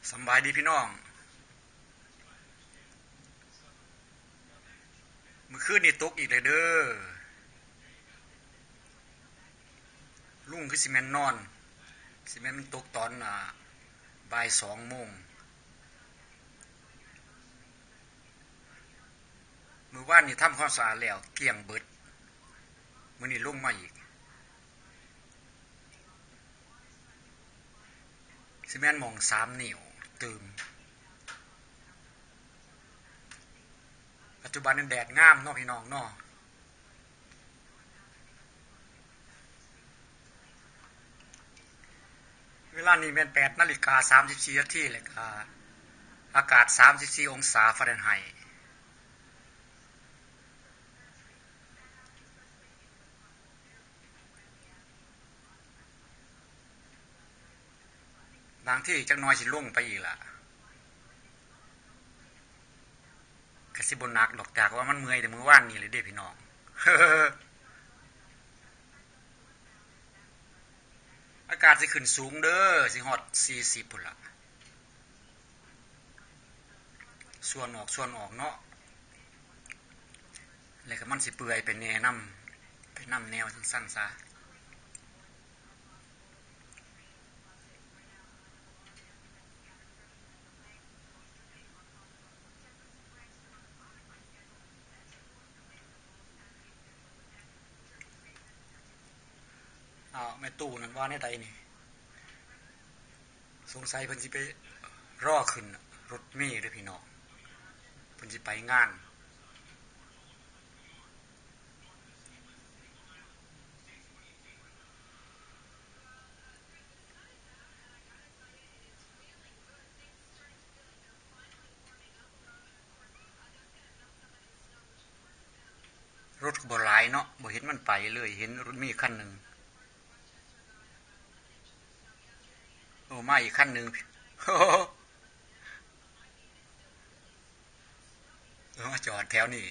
ສຳບາຍດີພີ່ນ້ອງ. ມື້ຄືນນີ້ຕົກອີກແລ້ວເດີ້. ລຸງຄືຊິແມ່ນນອນ, ຊິແມ່ນມັນຕົກຕອນ ອາ ບ່າຍສອງໂມງ. ມື້ວານນີ້ທຳຄວາມສະອາດແລ້ວ ກ້ຽງເບິດ. ມື້ນີ້ລົງມາອີກ. ຊິແມ່ນໝ່ອງສາມນິ້ວຕື່ມ. ປັດຈຸບັນນີ້ແດດງາມເນາະ ພີ່ນ້ອງເນາະ. ເວລານີ້ແມ່ນແປດນາລິກາສາມສິບສີ່ນາທີ ແລ້ວກະອາກາດສາມສິບສີ່ອົງສາຟາເຣນໄຮ. ບາງທີຈັກໜ່ອຍຊິລົງໄປອີກລະ. ກະຊິບໍ່ໜັກດອກ ແຕ່ວ່າມັນເມື່ອຍແຕ່ມື້ວານນີ້ແຫຼະເດ້ພີ່ນ້ອງ. ອາກາດຊິຂຶ້ນສູງເດີ້ ຊິຮອດສີ່ສິບພຸ້ນລະ. ສ່ວນອອກ ສ່ວນອອກເນາະ ແລ້ວກໍມັນຊິເປື່ອຍໄປແນ່ນຳ ໄປນຳແນວຈັ່ງຊັ້ນຊະ. ອ້າວ ແມ່ຕູ້ນັ້ນວ່າແນວໃດນີ້? ສົງໄສເພິ່ນຊິໄປລໍຂຶ້ນລົດເມເດີ້ພີ່ນ້ອງ ເພິ່ນຊິໄປງານ. ລົດກໍບໍ່ຫຼາຍເນາະ ບໍ່ເຫັນມັນໄປເລີຍ ເຫັນລົດເມຄັນໜຶ່ງ. ໂອ້ ມາອີກຄັນໜຶ່ງ ເອີ ມາຈອດແຖວນີ້.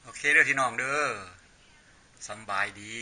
ໂອເຄເດີ້ພີ່ນ້ອງເດີ້ ສຳບາຍດີ.